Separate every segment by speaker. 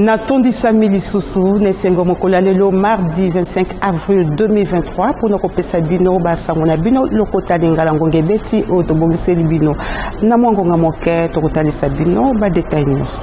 Speaker 1: Natondisami lisusu na esengo mokolo ya lelo mardi 25 avril 2023 mpona kopesa bino basango na bino lokota lingala ngonga ebeti oyo tobongiseli bino na mwa ngonga moke tokotalisa bino badetail nyonso.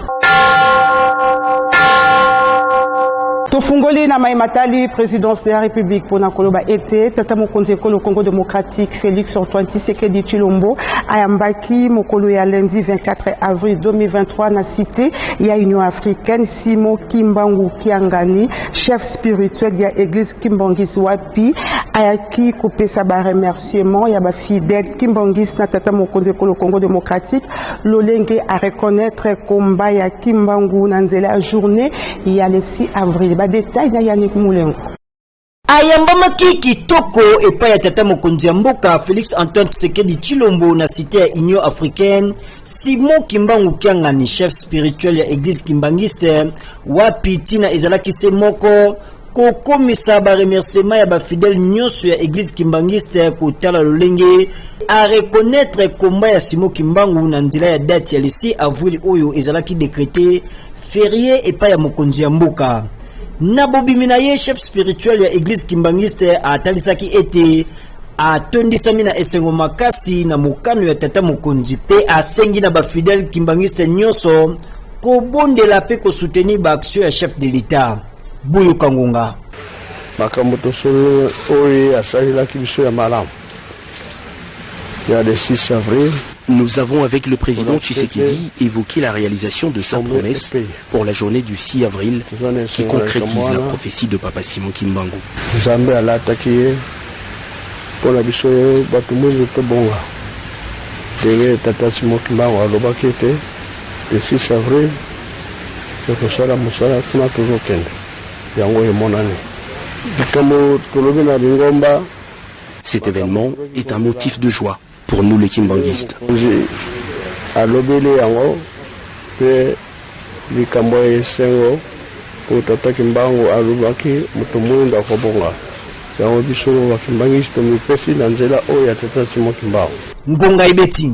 Speaker 1: Tofungoli na mai matali présidence de la République mpona koloba ete tata mokonzi ekolo Congo démocratique Félix Antoine Tshisekedi Tshilombo ayambaki mokolo ya lundi 24 avril 2023 na cité ya Union africaine Simon Kimbangu Kiangani, chef spirituel ya église Kimbangis wapi ayaki kopesa ba remerciement ya ba fidèle Kimbangis na tata mokonzi ekolo Congo démocratique lolenge a reconnaître combat ya Kimbangu na nzela ya journée ya le 6 avril. Ba détails na Yannick Mulengo.
Speaker 2: Ayambamaki kitoko epai ya tata mokonzi ya mboka Felix Antoine Tshisekedi Tshilombo na cité ya Union africaine. Simon Kimbangu Kiangani, chef spirituel ya église kimbangiste, wapi ntina ezalaki se moko kokomisa baremerciement ya bafidèle nyonso ya église kimbangiste, kotala lolenge a reconnaître komba ya Simon Kimbangu na nzela ya date ya le 6 avril oyo ezalaki décrété férié epai ya mokonzi ya mboka. Na bobimi na ye, chef spirituel ya église kimbangiste atalisaki ete atondisami na esengo makasi na mokano ya tata mokonzi mpe asengi na bafidèle kimbangiste nyonso kobondela mpe kosoutenir baaction ya chef de l'État. Boyoka ngonga.
Speaker 3: Makambo tosolo oyo asalelaki biso ya malamu ya le 6 avril.
Speaker 4: Nous avons avec le président Tshisekedi évoqué la réalisation de sa promesse pour la journée du 6 avril qui concrétise la prophétie de Papa Simon Kimbangu.
Speaker 3: Nzambe alataki ye mpona biso bato mwindu tobonga ndenge tata Simon Kimbangu alobaki ete le 6 avril tokosala mosala kuna tozokende yango emonani likambo tolobi na lingomba.
Speaker 4: Cet événement est un motif de joie pour nous les kimbanguistes.
Speaker 3: Alobeli yango mpe likambo ya esengo po tata Kimbangu alobaki moto moyindo akobonga yango biso bakimbangisi tomipesi na nzela oyo ya tata Simon Kimbangu.
Speaker 2: Ngonga ebeti.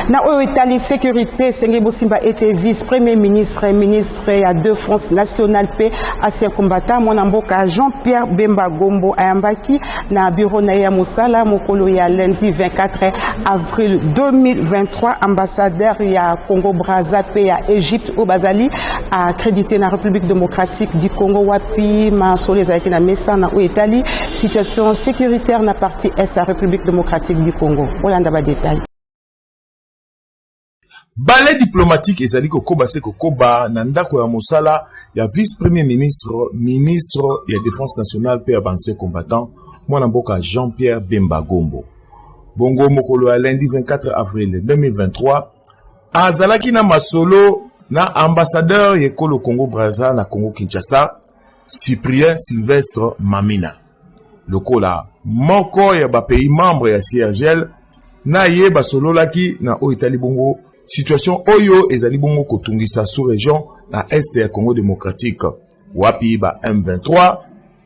Speaker 1: Na oyo etali sécurité, esengeli bosimba ete vice premier ministre, ministre ya défense nationale mpe ancien combattant, mwana mboka Jean-Pierre Bemba Gombo ayambaki na bureau na ye ya mosala mokolo ya lundi 24 avril 2023 ambassadeur ya Congo Brazza mpe ya Égypte oyo bazali accrédité na République démocratique du Congo, wapi masolo ezalaki na mesa na oyo etali situation sécuritaire na partie est ya République démocratique du Congo. Olanda badetail.
Speaker 5: Balai diplomatique ezali kokoba se kokoba na ndako ya mosala ya vice premier ministre, ministre ya défense nationale mpe ya baancien combattant, mwana mboka Jean-Pierre Bemba Gombo. Bongo mokolo ya lundi 24 avril 2023 azalaki na masolo na ambassadeur ya ekolo Congo Brazza na Congo Kinshasa, Cyprien Sylvestre Mamina, lokola moko ya bapays membre ya CIRGL. Na ye basololaki na oyo etali bongo situation oyo ezali bongo kotungisa sous région na est ya Congo démocratique, wapi ba M23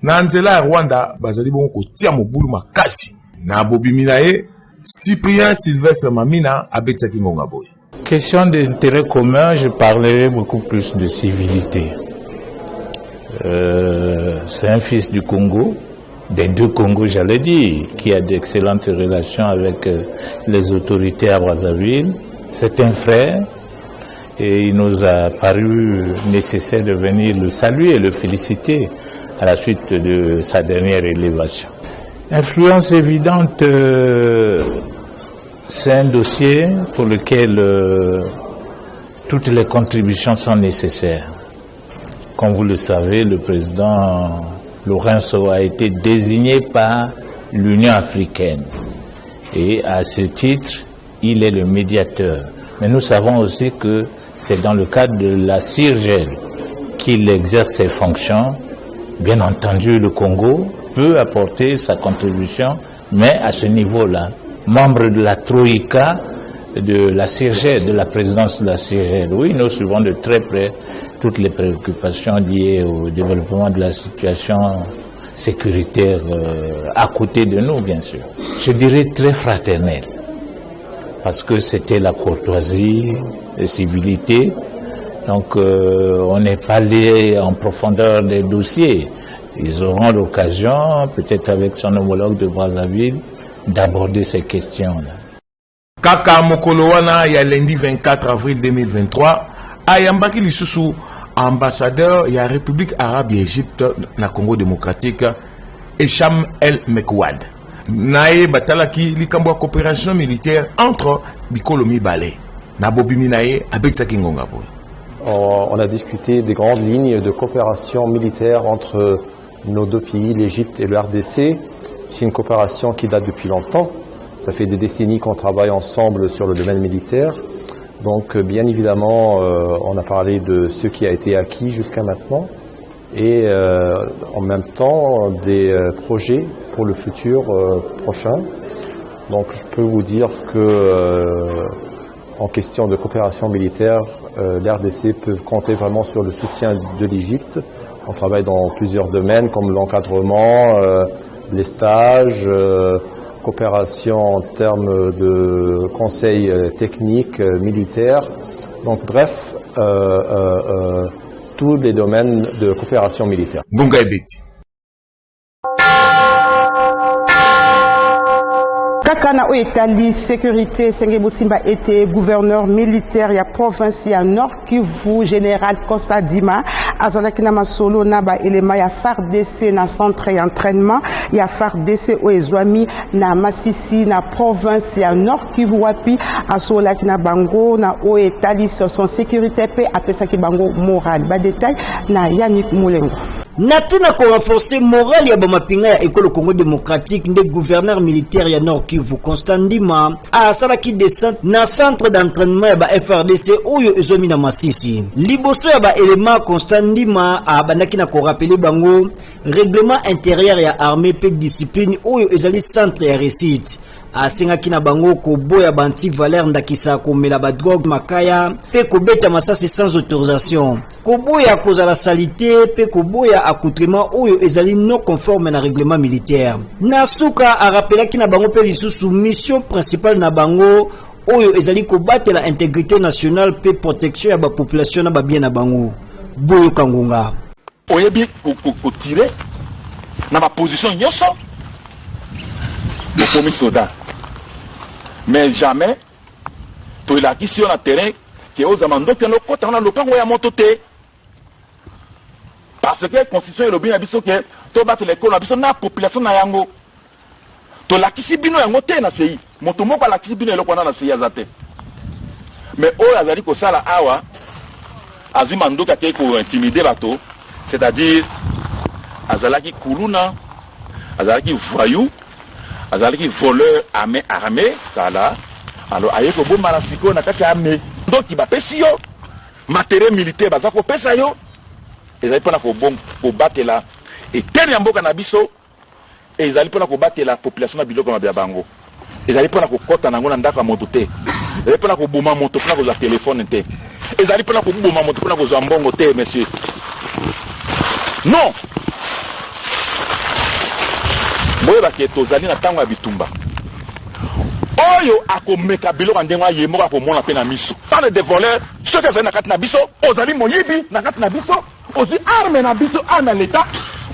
Speaker 5: na nzela ya Rwanda bazali bongo kotia mobulu makasi. Na bobimi na ye, Cyprien Sylvestre Mamina abetisaki ngonga boye.
Speaker 6: Question d'intérêt commun, je parlerai beaucoup plus de civilité. C'est un fils du Congo, des deux Congos, j'allais dire, qui a d'excellentes relations avec les autorités à Brazzaville. C'est un frère et il nous a paru nécessaire de venir le saluer et le féliciter à la suite de sa dernière élévation. Influence évidente, c'est un dossier pour lequel toutes les contributions sont nécessaires. Comme vous le savez, le président Lourenço a été désigné par l'Union africaine. Et à ce titre, il est le médiateur. Mais nous savons aussi que c'est dans le cadre de la CIRGL qu'il exerce ses fonctions. Bien entendu, le Congo peut apporter sa contribution, mais à ce niveau-là, membre de la Troïka, de la CIRGL, de la présidence de la CIRGL, oui, nous suivons de très près toutes les préoccupations liées au développement de la situation sécuritaire à côté de nous, bien sûr. Je dirais très fraternel. Parce que c'était la courtoisie, la civilité. Donc on n'est pas allé en profondeur des dossiers. Ils auront l'occasion, peut-être avec son homologue de Brazzaville, d'aborder ces questions-là.
Speaker 5: Kaka mokolo wana ya lundi 24 avril 2023, ayambaki lisusu ambassadeur ya République arabe ya Égypte na Congo démocratique, Esham El Mekwad. Na ye batalaki likambo ya coopération militaire entre bikolo mibale. Na bobimi na ye abetisaki ngonga boye.
Speaker 7: On a discuté des grandes lignes de coopération militaire entre nos deux pays, l'Égypte et le RDC. C'est une coopération qui date depuis longtemps. Ça fait des décennies qu'on travaille ensemble sur le domaine militaire. Donc, bien évidemment, on a parlé de ce qui a été acquis jusqu'à maintenant et en même temps des projets pour le futur prochain. Donc, je peux vous dire que en question de coopération militaire, l'RDC peut compter vraiment sur le soutien de l'Égypte. On travaille dans plusieurs domaines comme l'encadrement, les stages, coopération en termes de conseils techniques, militaires. Donc bref, tous les domaines de coopération militaire.
Speaker 5: Ngonga ebeti.
Speaker 1: Kaka na oyo etali sécurité, esenge bosimba ete gouverneur militaire ya province ya Nord Kivu, général Constant Ndima, azalaki na masolo na baelema ya FARDC na centre ya entraînement ya FARDC oyo ezwami na Masisi na province ya Nord Kivu, wapi asololaki na bango na oyo etali son sécurité mpe apesaki bango moral. Badétail na Yannick Mulengo.
Speaker 2: Na ntina korenforcer moral ya bamapinga ya ekolo Congo démocratique nde gouverneur militaire ya Nord Kivu, Constant Ndima, asalaki descente na centre d'entraînement ya ba FARDC oyo ezwami na Masisi. Liboso ya baelema, Constant Ndima abandaki na korappeler bango règlement intérieur ya armée mpe discipline oyo ezali centre ya réussite. Asengaki na bango koboya baantivaleur, ndakisa komela badrogue, makaya mpe kobeta masasi sans autorisation, koboya kozala saleté mpe koboya accoutrement oyo ezali non conforme na règlement militaire. Na suka, arapelaki na bango mpe lisusu mission principale na bango oyo ezali kobatela intégrité nationale mpe protection ya bapopulation na babien na bango. Boyoka ngonga.
Speaker 8: Oyebi kotirer na baposition nyonso, okomi soda, mais jamais toelakisi yo na terrain ke ozwa mandoki wana, okɔta na lopango ya moto te, parce que constitution elobi na biso ke tobatela ekolo na biso na population na yango. Tolakisi bino yango te na sei. Moto moko alakisi bino eloko wana na sei aza te. Mais oyo azali kosala awa, azwi mandoki, akei kointimider bato, c'est-à-dire azalaki kuluna, azalaki voyou, azalaki voleur à main armée kala. Alors aye kobombana sikoyo na kati ya armée. Ndoki bapesi yo matériel militaire, baza kopesa yo, ezali mpona kobatela eteni ya mboka na biso, ezali mpona kobatela population na biloko mabe ya bango. Ezali mpona kokɔta nango na ndako ya moto te, ezali mpona koboma moto mpona kozwa telefone te, ezali mpona koboma moto mpona kozwa mbongo te. Monsieur, non, boyebake tozali na ntango ya bitumba. Oyo akomeka biloko ya ndenge wana, ye moko akomona mpe na miso. Bande de voleur, soki azali na kati na biso, ozali moyibi na kati na biso, ozwi arme na biso, arme ya leta,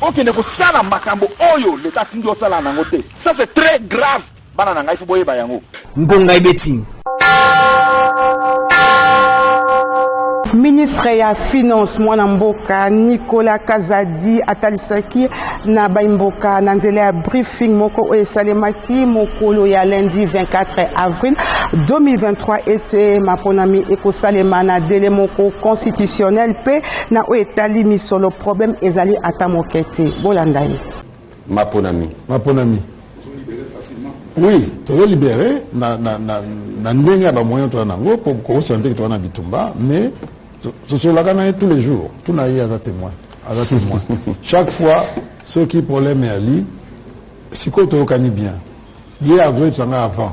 Speaker 8: okende kosala makambo oyo leta atindi osala nango te, ça c'est très grave. Bana na ngai, fo boyeba yango.
Speaker 2: Ngonga ebeti.
Speaker 1: Ministre ya finance, mwana mboka Nicolas Kazadi, atalisaki na baimboka na nzela ya briefing moko oyo esalemaki mokolo ya lundi 24 avril 2023 ete maponami ekosalema na délai moko constitutionnel mpe na oyo etali misolo, problème ezali ata moke te. Bolanda ye.
Speaker 9: Maponami.
Speaker 10: Maponami, oui, tozolibérer na ndenge ya bamoyen toza nango po kokosana te toza na bitumba. Mais tosololaka na ye tous les jours, tuna ye, aza témoin, aza témoin. Chaque fois soki problème eyali, sikoyo toyokani bien, ye azoyebisa nga avant: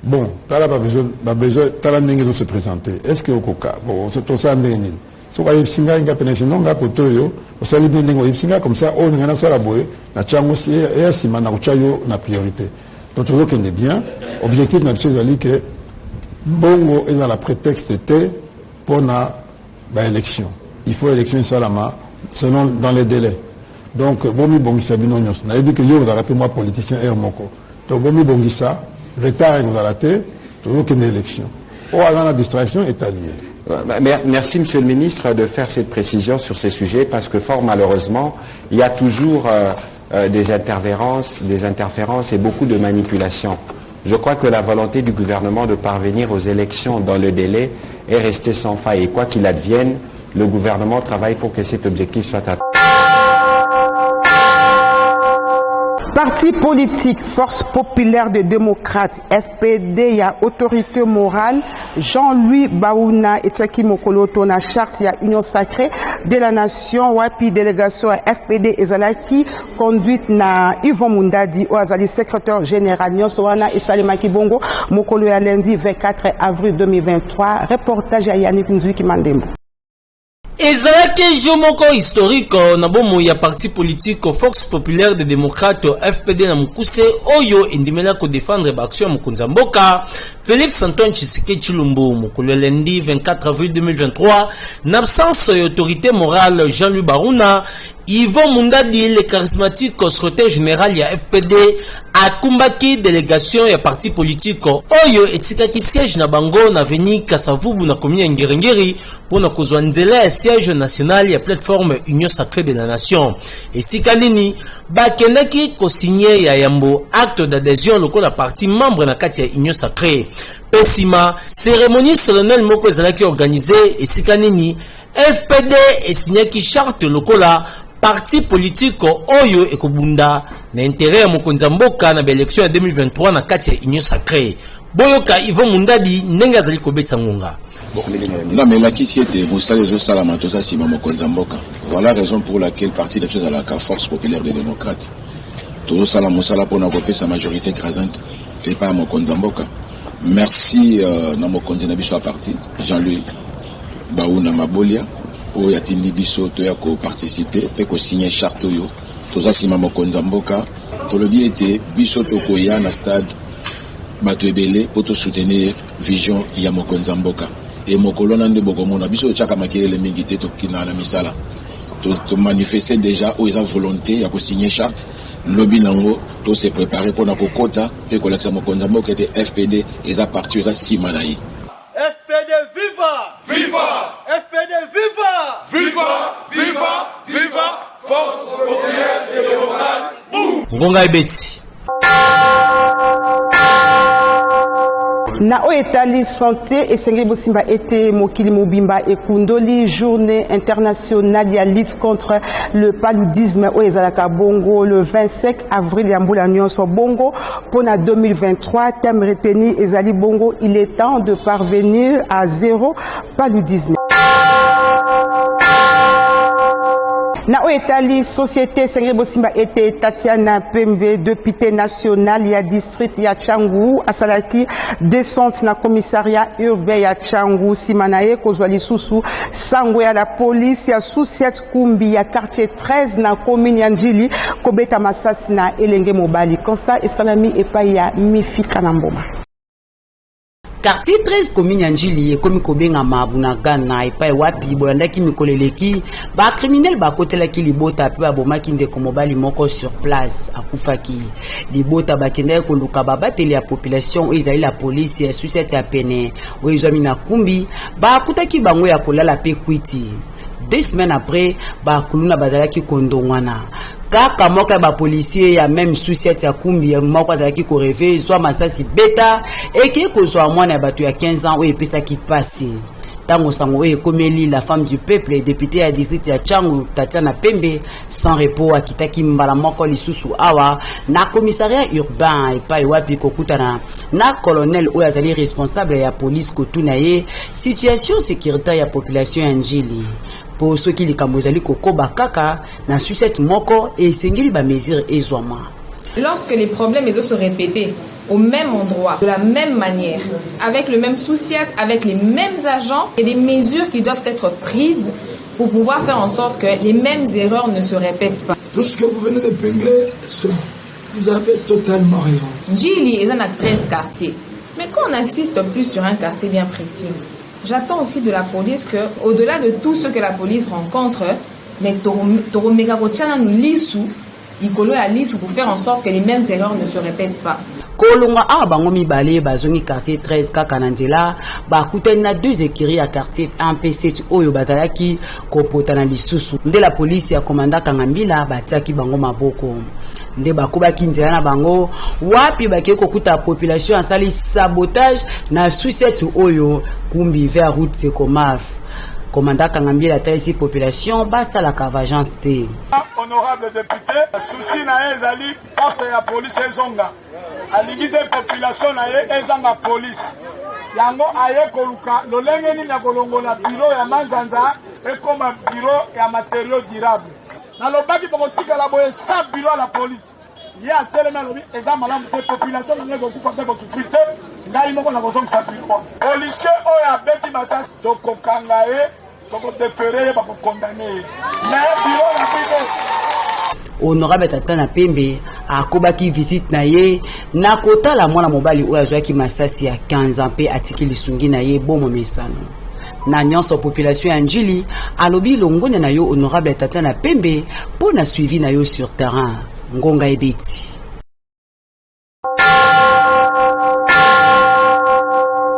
Speaker 10: bon, tala babesoin, tala ndenge ezose présenter, est ce que okoka? Bon, tosala ndenge nini? Soki ayebisi ngai, ngai pene no ngai kote oyo osali bien, ndenge oyebisi ngai comme ça, oyo ngai nasala boye, natya yango eya nsima, na kotya yo na priorité. Donc tozokende bien. Objectif na biso ezali ke Mbongo ezala prétexte te mpona baélection. Il faut élection esalama selon dans les délais. Donc bomibongisa bino nyonso. Nayebi ke yo ozalaka mpe mwa politicien heure moko. Donc bomibongisa, retard ekozala te, tozokende élection. Oyo aza na distraction etali ye.
Speaker 9: Merci, Monsieur le ministre, de faire cette précision sur ces sujets parce que fort malheureusement, il y a toujours des interférences et beaucoup de manipulations. Je crois que la volonté du gouvernement de parvenir aux élections dans le délai est restée sans faille. Et quoi qu'il advienne, le gouvernement travaille pour que cet objectif soit atteint.
Speaker 1: Parti politique Force populaire des démocrates FPD ya autorité morale Jean-Louis Baouna etiaki mokolo na charte ya Union sacrée de la nation, wapi délégation ya FPD ezalaki conduite na Yvon Mundadi oyo azali secrétaire général. Nyonso wana esalemaki bongo mokolo ya lundi 24 avril 2023. Reportage ya Yannick Nzuiki Mandembo.
Speaker 11: Ezalaki jour moko historique na bomoi ya parti politique Force populaire des démocrates, FPD na mokuse, oyo endimela kodéfendre baaction ya mokonzi ya mboka Félix Antoine Tshisekedi Tshilombo. Mokolo ya lundi 24 avril 2023, na absence ya autorité morale Jean-Louis Baruna, Yvon Mundadi, le charismatique secrétaire général ya FPD, akumbaki délégation ya parti politique oyo etikaki siège na bango na avenue Kasavubu na commune ya Ngiri-Ngiri mpona kozwa nzela ya siège national ya plateforme Union sacrée de la nation, esika nini bakendaki kosigner ya yambo acte d'adhésion lokola parti membre na kati ya Union sacrée. Mpe nsima, cérémonie solennelle moko ezalaki organisé, esika nini FPD esignaki charte lokola parti politique oyo ekobunda na intérêt ya mokonzi ya mboka na baélection ya 2023 na kati ya Union sacrée. Boyoka Yvon Mundadi ndenge azali kobetisa ngonga.
Speaker 12: Non, mais elakisi ete mosala ezosalama, toza nsima mokonzi ya mboka. Voilà raison pour laquelle parti na biso ezalaka Force populaire des démocrates. Tozosala mosala mpona kopesa majorité écrasante epai ya mokonzi ya mboka. Merci na mokonzi na biso ya parti Jean-Louis Bauna Mabolia oyo atindi biso toya koparticiper mpe kosigner charte oyo. Toza nsima mokonzi ya mboka. Tolobi ete biso tokoya na stade bato ebele mpo tosoutenir vision ya mokonzi ya mboka. E mokolo wana nde bokomona biso. Totiaka makelele mingi te, tokendaka na misala. Tomanifeste déjà oyo eza volonté ya kosigner charte. Lobi nango tose préparer mpona kokota mpe kolakisa mokonzi ya mboka ete FPD eza parti eza nsima na ye.
Speaker 13: FPD viva!
Speaker 14: Viva!
Speaker 13: FPD viva!
Speaker 14: Viva! Viva! Viva! Force populaire démocrate!
Speaker 11: Ngonga ebeti.
Speaker 1: Na oyo etali santé, esengeli bosimba ete mokili mobimba ekundoli Journée internationale ya lutte contre le paludisme oyo ezalaka bongo le 25 avril ya mbula nyonso. Bongo mpona 2023, thème retenu ezali bongo: il est temps de parvenir à zéro paludisme. Na oyo etali société, esengeli bosimba ete Tatiana Pembe, député national ya district ya Tshangu, asalaki descente na commissariat urbain ya Tshangu nsima na ye kozwa lisusu sango ya la police ya sous-ciat Kumbi ya quartier 13 na commune ya Njili kobeta masasi na elenge mobali. Constat esalami epai ya Mifika na Mboma.
Speaker 15: Quartier 13, commune ya Njili, ekomi kobengama Bunagana, epai wapi bolandaki mikolo eleki bacriminels bakotelaki libota mpe babomaki ndeko mobali moko sur place, akufaki. Libota bakendaki koluka babateli ya population oyo ezali la polise ya sous-ciat ya pene oyo ezwami na Kumbi. Bakutaki bango ya kolala mpe kwiti. 2 semaines après, bakuluna bazalaki kondongwana kaka. Moko ya bapolicier ya même sous-ciat ya Kumbi moko azalaki korêver, zwa masasi beta, ekei kozwa mwana ya bato ya 15 ans oyo epesaki pasi. Ntango sango oyo ekomeli la femme du peuple, député ya district ya Tshangu, Tatiana Pembe, sans repos akitaki mbala moko lisusu awa na commissariat urbain, epai wapi kokutana na colonel oyo azali responsable ya police, kotuna ye situation sécuritaire ya population ya Njili, mpo soki likambo ezali kokoba kaka na sous-ciat moko, esengeli bamesure ezwama.
Speaker 16: Lorsque les problèmes ils se répéter au même endroit, de la même manière, avec le même sous-ciat, avec les mêmes agents, il y a des mesures qui doivent être prises pour pouvoir faire en sorte que les mêmes erreurs ne se répètent pas.
Speaker 17: Tout ce que vous venez d'épingler, vous avez totalement raison.
Speaker 16: Njili est dans 13 quartiers. Mais quand on insiste plus sur un quartier bien précis, j'attends aussi de la police que, au-delà de tout ce que la police rencontre, mais tokomeka kotia nanu lisu likolo ya lisu pour faire en sorte que les mêmes erreurs ne se répètent pas.
Speaker 15: Kolongwa awa bango mibale bazongi quartier 13 kaka na nzela bakutani na deux écuries ya quartier 1 mpe 7 oyo bazalaki kopotana lisusu nde la polisi ya komanda Kangambila batiaki bango maboko nde bakobaki nzela na bango wapi bakei kokuta population asali sabotage na sous-7 oyo kumbi vers route Sekomaf. Komanda Kangambila atalisi population basalaka vagence te.
Speaker 14: Honorable député, souci na ye ezali poste ya police ezonga. Alingi te population na ye ezanga police. Yango aye koluka lolenge nini ya kolongola bureau ya Manzanza ekoma bureau ya matériaux durable. Nalobaki bokotikala boye sans bureau ya la police. Ye atelemi alobi eza malamu te, population na ngai ekokufa te, kosufri te, ngai moko nakozongisa bureau. Policier oyo abeti masasi tokokanga ye, tokodefere ye, bakokondane ye, mais bureau na bino.
Speaker 15: Honorable Tatiana Pembe akobaki visite na ye na kotala mwana mobali oyo azwaki masasi ya 15 ans mpe atiki lisungi na ye bomomesano na nyonso population ya Njili. Alobi longonya na yo honorable Tatiana Pembe mpo na suivi na yo sur terrain. Ngonga ebeti.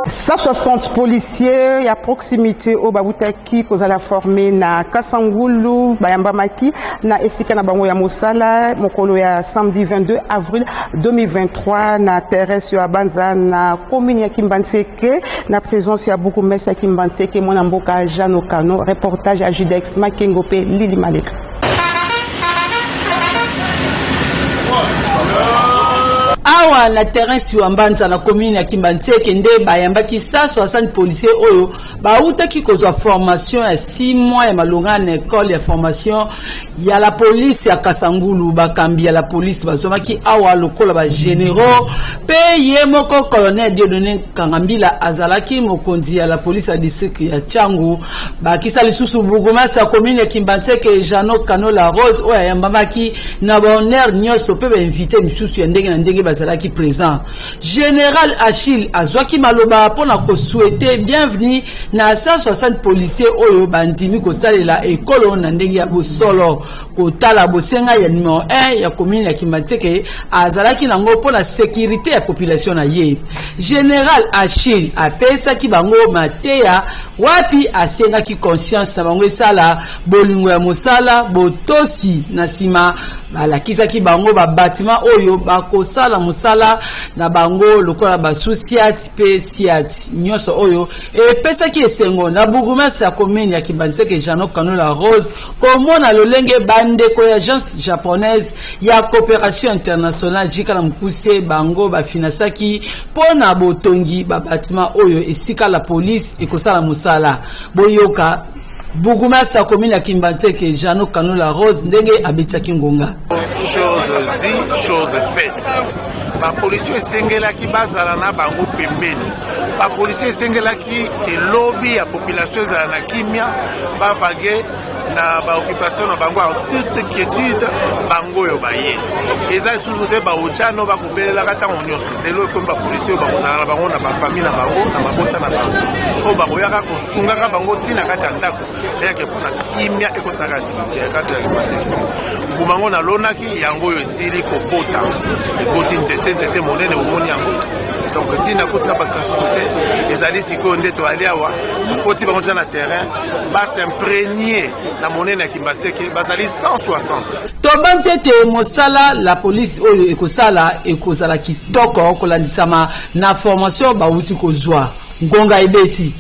Speaker 1: 160 policiers ya proximité oyo babutaki kozala formé na Kasangulu bayambamaki na esika na bango ya mosala mokolo ya samedi 22 avril 2023 na terrain ya Banza na commune ya Kimbanseke na présence ya bourgmestre ya Kimbanseke mwana mboka Jean Okano. Reportage ya Judex Makengo pe Lili Maleka.
Speaker 17: Awa na terrain siwa Mbanza na commune ya Kimbanseke nde bayambaki 160 policiers oyo bautaki kozwa formation ya 6 mois ya malonga na école ya formation ya la police ya Kasangulu. Bakambi ya la police bazwamaki awa lokola ba généraux mpe ye moko colonel Dieudonné Kangambila azalaki mokonzi ya la police ya district ya Tshangu. Bakisa lisusu bourgmestre ya commune ya Kimbanseke Jeannot Kanola Rose oyo ayambamaki na bahonneur nyonso mpe bainvité misusu ya ndenge na ndenge bazalaki présent. Général Achille azwaki maloba mpo na kosouhaiter bienvenue na 160 policiers oyo bandimi kosalela ekolo na ndenge ya bosolo. Kotala bosenga ya numero 1 ya commune ya Kimbanseke azalaki nango mpo na sécurité ya population na ye, Général Achille apesaki bango mateya wapi asengaki conscience na bango esala bolingo ya mosala, botosi. Na nsima balakisaki bango babatima oyo bakosala mosala na bango lokola basous-ciat mpe ciat nyonso. Oyo epesaki esengo na bourgmestre ya commune ya Kimbanseke Jeannot Kanola Rose komona lolenge bandeko ya agence japonaise ya coopération internationale JICA na mokuse bango bafinasaki mpo na botongi babatima oyo esika la police ekosala mosala. Boyoka bourgmestre ya commune ya Kimbanseke Jeannot Kanola Rose ndenge abetisaki ngonga.
Speaker 18: Chose dit, chose faite. Bapolisi esengelaki bazala na bango pembeni. Bapolisi esengelaki elobi ya population ezala na kimia, bavaguer na baoccupation na bango en toute quiétude. Bango oyo baye eza lisusu te baojano bakobelelaka ntango nyonso. Lelo ekomi bapolisi oyo bakozala na bango na bafamille na bango, na mabota na bango, oyo bakoyaka kosungaka bango ntina kati ya ndako eyake mpona kimia ekota kati ya Kimbanseke. Mbuma yango nalonaki yango oyo esili kobota, eboti nzete, nzete monene omoni yango. Donc ntina kutu nabakisa susu te. Ezali sikoyo nde toali awa, tokoti bango ntina na terrain bas'imprégner na monene ya Kimbanseke. Bazali 160.
Speaker 17: Tobanzi ete mosala la polisi oyo ekosala ekozala kitoko kolandisama na formation bauti kozwa. Ngonga ebeti.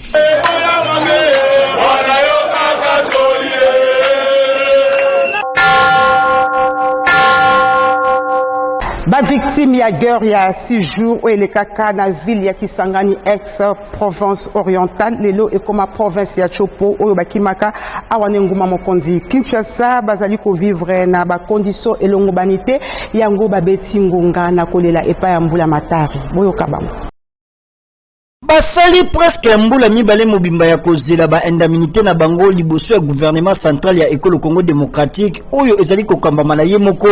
Speaker 1: Bavictime ya guerre ya 6 jours oyo elekaka na ville ya Kisangani, ex province orientale, lelo ekoma province ya Tshopo, oyo bakimaka awa na engumba mokonzi Kinshasa, bazali kovivre na bacondition elongobani te. Yango babeti ngonga na kolela epai ya mbula matari. Boyoka bango.
Speaker 2: Basali presque mbula mibale mobimba ya kozela ba indemnité na bango liboso ya gouvernement central ya ekolo Congo démocratique oyo ezali kokambama na ye moko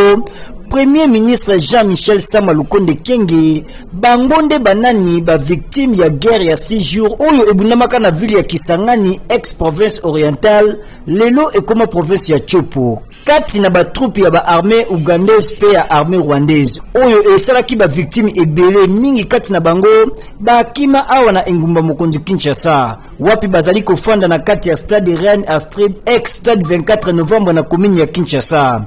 Speaker 2: Premier ministre Jean-Michel Sama Lukonde Kyenge. Bango nde banani? Ba victime ya guerre ya 6 jours oyo ebundamaka na ville ya Kisangani, ex province orientale, lelo ekoma province ya Tshopo, kati na batroupe ya baarmée ougandaise mpe ya armée rwandaise oyo esalaki bavictime ebele. Mingi kati na bango bakima awa na engumba mokonzi Kinshasa, wapi bazali kofanda na kati ya stade Reine Astrid, ex stade 24 novembre, na commune ya Kinshasa.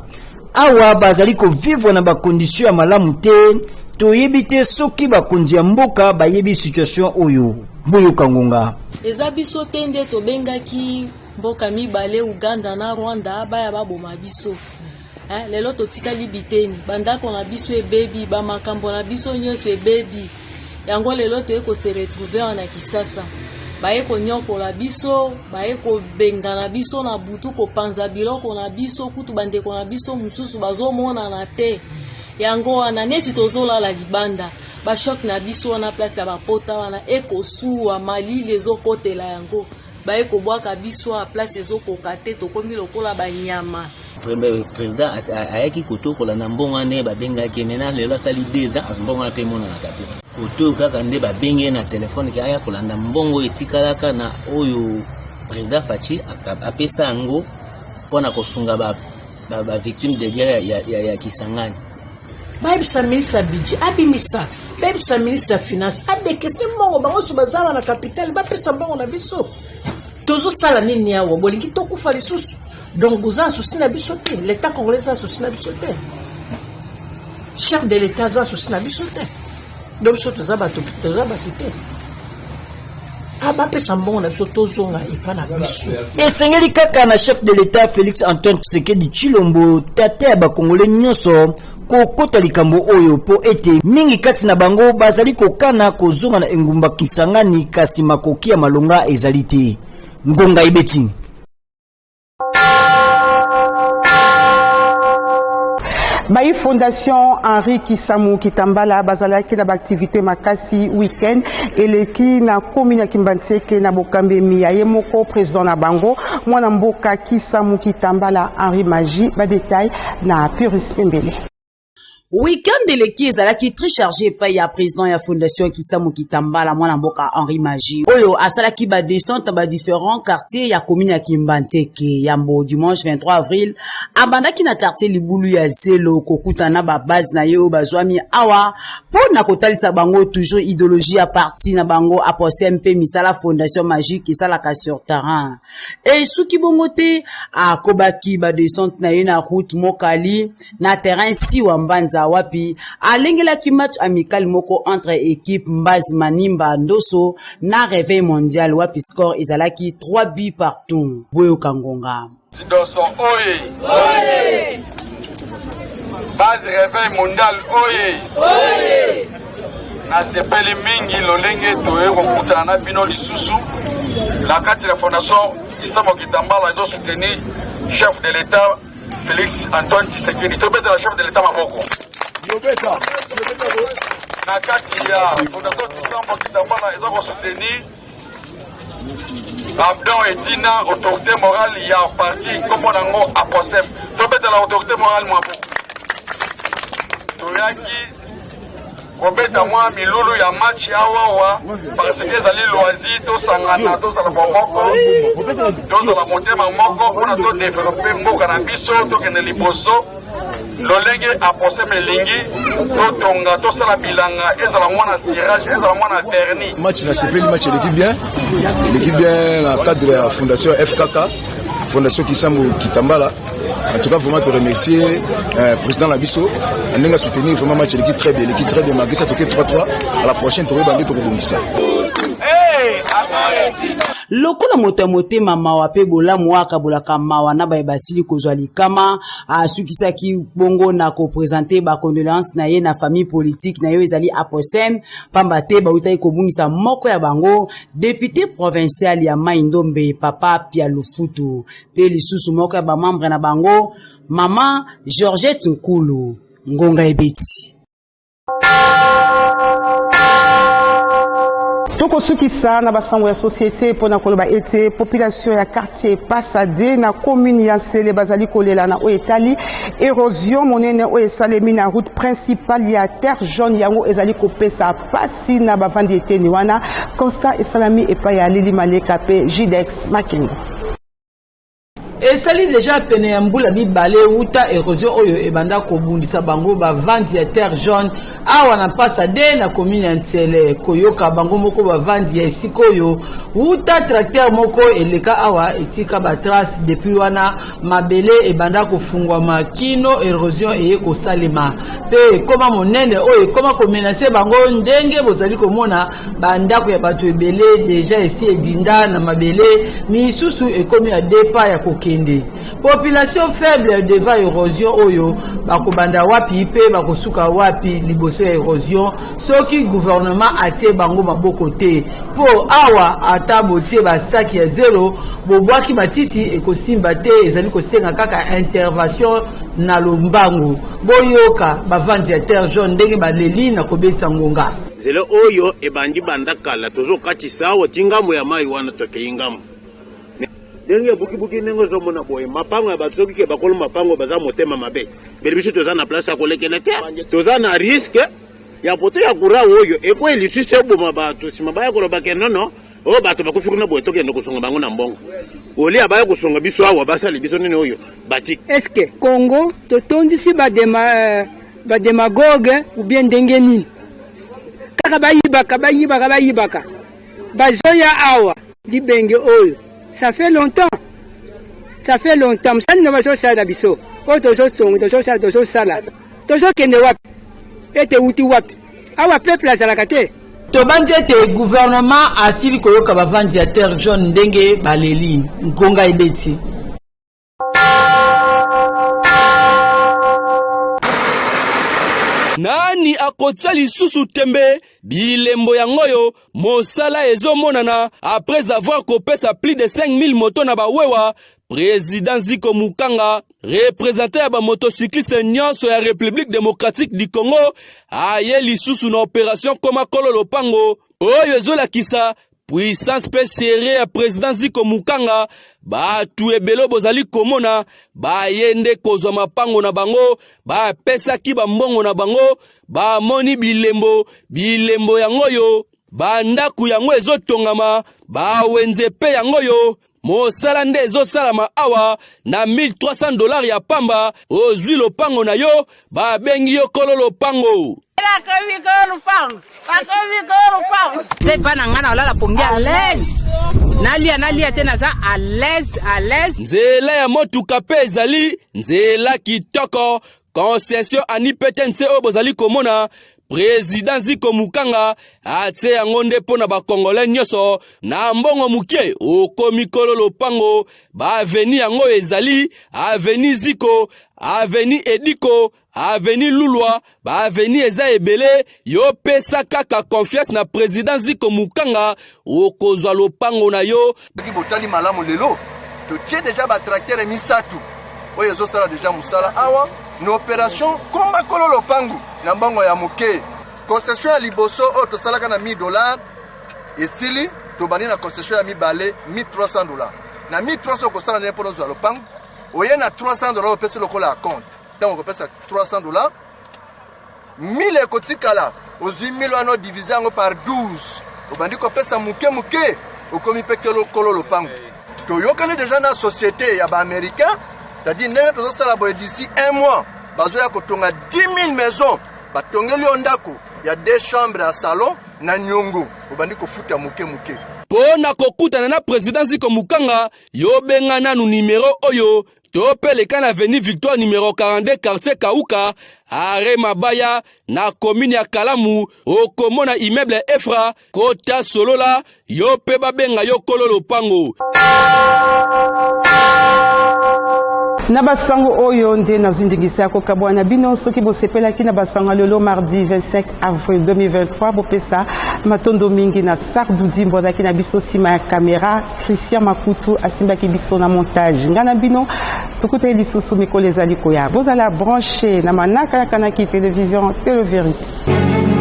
Speaker 2: Awa bazali kovivre na bacondition ya malamu te. Toyebi te soki bakonzi ya mboka bayebi situation oyo. Boyoka ngonga.
Speaker 19: Eza biso te nde tobengaki mboka mibale, Uganda na Rwanda, baya baboma biso. Lelo totikali biteni, bandako na biso ebebi, bamakambo na biso nyonso ebebi. Yango lelo toye kose retrouver awa na Kisasa, baye konyokola biso, baye kobengana biso na butu, kopanza biloko na biso. Kutu bandeko na biso mosusu bazomonana te. Yango wana neti tozolala libanda, bachoc na biso wana, place ya bapota wana ekosuwa, malili ezokotela yango, baye kobwaka biso a place ezokoka te, tokomi lokola banyama.
Speaker 20: Président ayaki kotokola na mbongo wana ndenge babengaki ye. Maintenant lelo asali 2 ans, mbongo wana mpe emonanaka te. Kote oyo kaka nde babengi ye na telefone ke aya kolanda mbongo etikalaka na oyo président Fatshi apesa yango mpona kosunga bavictime de guerre ya Kisangani.
Speaker 21: Bayebisa ministre ya budget abimisa, bayebisa ministre ya finance adekese mbongo. Bango nyonso bazala na capitale, bapesa mbongo na biso. Tozosala nini awa? Bolingi tokufa lisusu? Donc boza na souci na biso te. L'état congolais eza na souci na biso te, chef de l'état aza na souci na biso te. Donc biso toza bato, toza bato te. Bapesa mbongo na biso, tozonga epa na biso.
Speaker 2: Esengeli kaka na chef de l'état Félix Antoine Tshisekedi Tshilombo, tata ya bakongole nyonso, kokota likambo oyo, mpo ete mingi kati na bango bazali kokana kozonga na engumba Kisangani, kasi makoki ya malonga ezali te. Ngonga ebeti.
Speaker 1: Bayi fondation Henri Kisamu Kitambala bazalaki na baactivité makasi week-end eleki na commune ya Kimbanseke, na bokambemi ya ye moko président na bango, mwana mboka Kisamu Kitambala Henri Magie. Badetail na Puris Pembele.
Speaker 15: Week-end eleki ezalaki très chargé epai ya président ya fondation Kisamu Kitambala, mwana mboka Henri Magie, oyo asalaki badescente na badifférents quartiers ya commune ya Kimbanseke. Yambo, dimanche 23 avril, abandaki na quartier Libulu ya Zelo, kokutana na babase na ye oyo bazwami awa mpo na kotalisa bango toujours idéologie ya parti na bango Aposem mpe misala fondation magique esalaka sur terrain. Esuki bongo te, akobaki badescente na ye na route Mokali, na terrain Siwa Mbanza, wapi alengelaki match amical moko entre équipe Mbazi Manimba Ndoso na Réveil Mondial, wapi score ezalaki 3 buts partout. Boyoka ngonga.
Speaker 22: Ndoso oye! Oye! Base Réveil Mondial oye! Oye! Nasepeli mingi lolenge toye kokutana na bino lisusu na kati ya fondation Kisamu Kitambala ezosoutenir chef de l'État Félix Antoine Tshisekedi. Tobetela chef de l'État maboko. Na kati ya fondation Kisambo Kitambala eza kosoutenir Abdon Etina, autorité morale ya parti nkombo nango Aposem. Tobetela autorité morale maboko. Toyaki kobeta mwa milulu ya match awawa parce que ezali loisir. Tosangana, tozala bomoko, tozala motema moko mpona todévelopper mboka na biso, tokende liboso lolenge Aposem elingi. Totonga, tosala bilanga, ezala mwana cirage, ezala mwana vernis.
Speaker 23: Match na sepeli, match eleki bien, eleki bien na cadre ya fondation FKK, fondation Kisambo Kitambala. En tout cas, vraiment te remercier président na biso na ndenge soutenir. Vraiment, match eleki très bien, eleki très bien malgré ça toke 3-3. À la prochaine tokoyeba nde tokobongisa.
Speaker 15: Lokola moto ya motema mawa mpe bolamu oyo akabolaka mawa na baye basili kozwa likama, asukisaki bongo na koprésenter bacondoléance na ye na famille politique na ye oyo ezali Aposem, pamba te bautaki kobungisa moko ya bango, député provincial ya Mai Ndombe, papa Pia Lufutu, mpe lisusu moko ya bamembre na bango, mama Georgette Nkulu. Ngonga ebeti.
Speaker 1: Tokosukisa na basango ya societe mpo na koloba ete population ya quartier Pasade na commune ya Nsele bazali kolela na oyo etali erosion monene oyo esalemi na route principale ya Terre Jaune. Yango ezali kopesa pasi na bavandi eteni wana. Constat esalami epai ya Lili Maleka mpe Jidex Makengo.
Speaker 17: Esali deja pene ya mbula mibale wuta erosion oyo ebanda kobundisa bango bavandi ya Terre Jaune awa na Mpasa de na commune ya Nsele. Koyoka bango moko bavandi ya esika oyo, wuta tracteur moko eleka awa etika ba trace, depuis wana mabele ebanda kofungwama kino erosion eye kosalema mpe ekoma monene oyo ekoma komenase bango, ndenge bozali komona Ba ndako ya bato ebele deja esi edinda na mabele, misusu ekomi ya depa ya kokende. Population faible devant erosion oyo, bakobanda wapi pe bakosuka wapi liboso ya erosion soki gouvernement atie bango maboko te? Po awa ata botie ba saki ya zelo, bobwaki matiti, ekosimba te, ezali kosenga kaka intervention na lombangu. Boyoka bavandi ya Terre Jaune ndenge baleli na kobetisa ngonga.
Speaker 3: Nzela oyo ebandi banda kala, tozokatisa awa ti ngambo ya mayi wana tokeyi ngambo. Ndenge ebukibuki ndenge ozomona boye, mapango ya bato soki ke bakolo mapango baza motema mabe, mbele biso toza na place ya kolekela te, toza na risque ya poto ya courant oyo ekweyi lisusu eboma bato, nsima baya koloba ke nono oyo bato bakufi kuna boye, tokende kosunga bango na mbongo olia baya kosunga biso awa, basali biso nini oyo batiki.
Speaker 4: Est-ce que Congo totondisi ba ba demagogue ou bien ndenge nini? Kaka bayibaka bayibaka bayibaka, bazoya awa libenge oyo, ça fait longtemps, ça fait longtemps mosali na bazosala na biso oyo tozotonga, tozosala, tozosala, tozokende wapi? Ete euti wapi awa? Peuple azalaka te.
Speaker 17: Tobanzi ete gouvernement asili koyoka bavandi ya Terre Jaune ndenge baleli ngonga ebeti.
Speaker 6: Nani akotia lisusu tembe? Bilembo yango oyo mosala ezomonana après avoir kopesa plus de 5000 moto na bawewa. President Ziko Mukanga, représentant ya bamotocycliste nyonso ya République démocratique du Congo, aye lisusu na opération koma kolo lopango oyo ezolakisa puissance mpe serie ya president Ziko Mukanga. Bato ebele bozali komona baye nde kozwa mapango na bango, bapesaki bambongo na bango, bamoni bilembo, bilembo yango oyo bandako yango ezotongama, bawenze mpe yango oyo mosala nde ezosalama awa na 1300 dollars ya pamba, ozwi lopango na yo, babengi yo kolo lopango.
Speaker 24: Epa na ngai naolala pongi à l'aise, nalia nalia te, naza à l'aise, à l'aise.
Speaker 6: Nzela ya motuka mpe ezali nzela kitoko, concession ani pete nse oyo bozali komona President Ziko Mukanga atie yango nde mpo na bakongole nyonso na mbongo moke okomi kolo lopango. Baaveni yango ezali aveni Ziko, aveni Ediko, aveni Lulwa, baaveni eza ebele. Yo pesa kaka confiance na President Ziko Mukanga, okozwa lopango na yo.
Speaker 25: Soki botali malamu lelo totie deja ba tracteur misatu oyo ezosala deja mosala awa na operation komba kolo lopangu na mbongo ya moke. Concession ya liboso oyo tosalaka na 1000 dollars esili, tobandi na concession ya mibale 1300 dollars. Na 1300 okosala ndenge mpona ozwa lopangu, oye na 300 dollars opesi lokola compte. Ntango okopesa 300 dollars, 1000 ekotikala, ozwi 1000 wana odivise yango par 12, obandi kopesa moke moke, okomi mpe kolo lopango. Toyokani deja na société ya baaméricain, c'est-à-dire ndenge tozosala boye, d'ici un mois bazoya kotonga 10 000 maisons. Batongeli yo ndako ya deux chambres ya salon na nyongo, obandi kofuta moke moke.
Speaker 6: Mpo na kokutana na President Ziko Mukanga, yo benga nanu nimero oyo to mpe leka na avenue Victoire numero 42 quartier Kauka, arrêt Mabaya na commune ya Kalamu, okomona immeuble Efra. Kota solola yo mpe babenga yo kolo lopango.
Speaker 1: Na basango oyo nde nazwi ndingisa ya kokabwana na bino. Soki bosepelaki na basango ya lelo mardi 25 avril 2023, bopesa matondo mingi na Sardou Dimbo azalaki na biso nsima ya kamera, Christian Makutu asimbaki biso na montage. Ngai na bino tokutani lisusu mikolo ezali koya. Bozala branche na manaka ya Kanaki Television, Tele Verite.